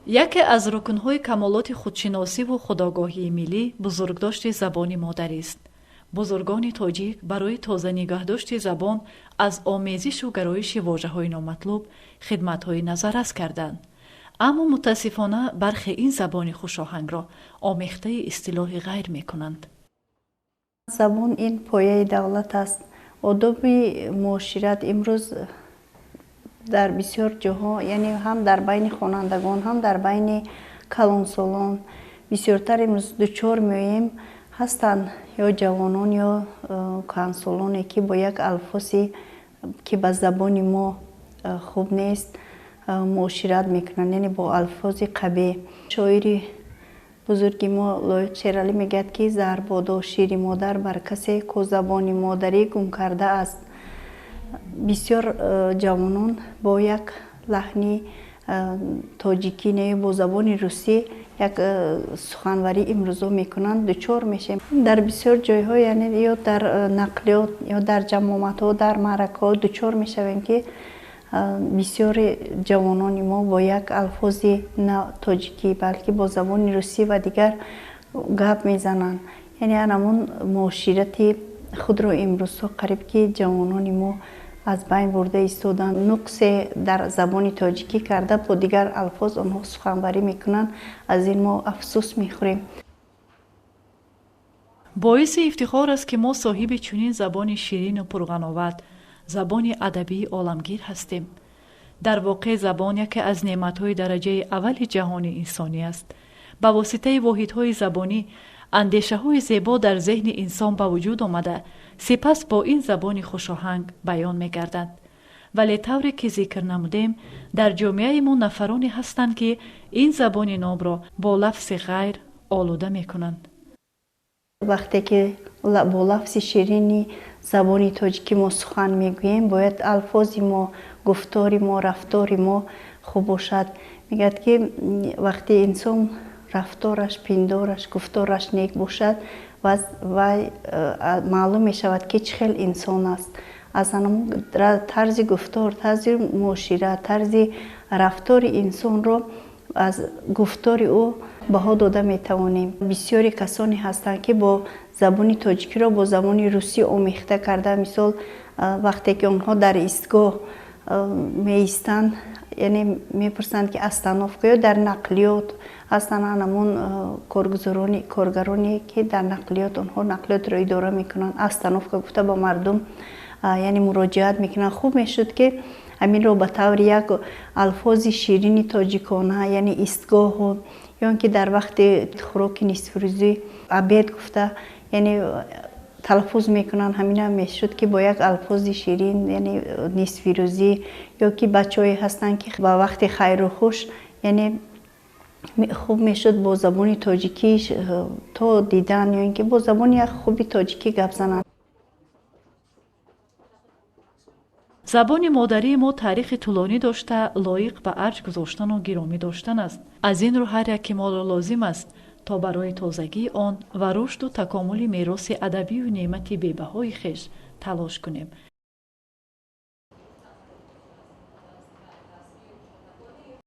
Яке аз рукнҳои камолоти худшиносиву худогоҳии миллӣ бузургдошти забони модарист. Бузургони тоҷик барои тоза нигаҳдошти забон аз омезишу гароиши вожаҳои номатлуб хидматҳои назаррас карданд. Аммо мутаассифона бархе ин забони хушоҳангро омехтаи истилоҳи ғайр мекунанд. Забон ин пояи давлат аст. Одоби муошират имрӯз дар бисёр ҷоҳо, яъне ҳам дар байни хонандагон, ҳам дар байни калонсолон бисёртар имрӯз дучор меоем. Ҳастанд ё ҷавонон, ё кӯҳансолоне, ки бо як алфозе, ки ба забони мо хуб нест, муошират мекунанд, яъне бо алфози қабеҳ. Шоири бузурги мо Лоиқ Шералӣ мегӯяд, ки зарбодо шири модар бар касе, ку забони модарӣ гум кардааст. Бисёр ҷавонон бо як лаҳни тоҷикӣ не, бо забони русӣ як суханварӣ имрӯзо мекунанд, дучор мешавем. Дар бисёр ҷойҳо, яъне ё дар нақлиёт, ё дар ҷамъомадҳо, дар маъракаҳо дучор мешавем, ки бисёри ҷавонони мо бо як алфози на тоҷикӣ, балки бо забони русӣ ва дигар гап мезананд. Яъне ҳамон муоширати худро имрӯзҳо қариб ки ҷавонони мо аз байн бурда истоданд. Нуқсе дар забони тоҷикӣ карда, бо дигар алфоз онҳо суханварӣ мекунанд. Аз ин мо афсӯс мехӯрем. Боиси ифтихор аст, ки мо соҳиби чунин забони ширину пурғановат, забони адабии оламгир ҳастем. Дар воқеъ забон яке аз неъматҳои дараҷаи аввали ҷаҳони инсонӣ аст. Ба воситаи воҳидҳои забонӣ андешаҳои зебо дар зеҳни инсон ба вуҷуд омада, сипас бо ин забони хушоҳанг баён мегарданд. Вале тавре ки зикр намудем, дар ҷомеаи мо нафароне ҳастанд, ки ин забони нобро бо лафзи ғайр олуда мекунанд. Вақте ки бо лафзи ширини забони тоҷикӣ мо сухан мегӯем, бояд алфози мо, гуфтори мо, рафтори мо хуб бошад. Мегӯяд, ки вақте инсон рафтораш, пиндораш, гуфтораш нек бошад, вай маълум мешавад, ки чӣ хел инсон аст. Аз тарзи гуфтор, тарзи муошират, тарзи рафтори инсонро аз гуфтори ӯ баҳо дода метавонем. Бисёри касоне ҳастанд, ки бо забони тоҷикиро бо забони русӣ омехта карда, мисол, вақте ки онҳо дар истгоҳ меистанд, яъне мепурсанд, ки остановка, ё дар нақлиёт ҳастанд, ҳамон коргузорони, коргароне, ки дар нақлиёт онҳо нақлиётро идора мекунанд, остановка гуфта ба мардум, яъне муроҷиат мекунанд. Хуб мешуд, ки ҳаминро ба таври як алфози ширини тоҷикона, яъне истгоҳу ё ин ки дар вақти хӯроки нисфирӯзӣ обед гуфта, яъне талаффуз мекунанд, ҳамина мешуд, ки бо як алфози ширин, яъне нисфирӯзӣ, ё ки бачаҳое ҳастанд, ки ба вақти хайру хуш, яъне хуб мешуд бо забони тоҷикӣ то дидан, ё ин ки бо забони як хуби тоҷикӣ гап зананд. Забони модарии мо таърихи тӯлонӣ дошта, лоиқ ба арҷ гузоштану гиромӣ доштан аст. Аз ин рӯ ҳар яке моро лозим аст, то барои тозагии он ва рушду такомули мероси адабию неъмати бебаҳои хеш талош кунем.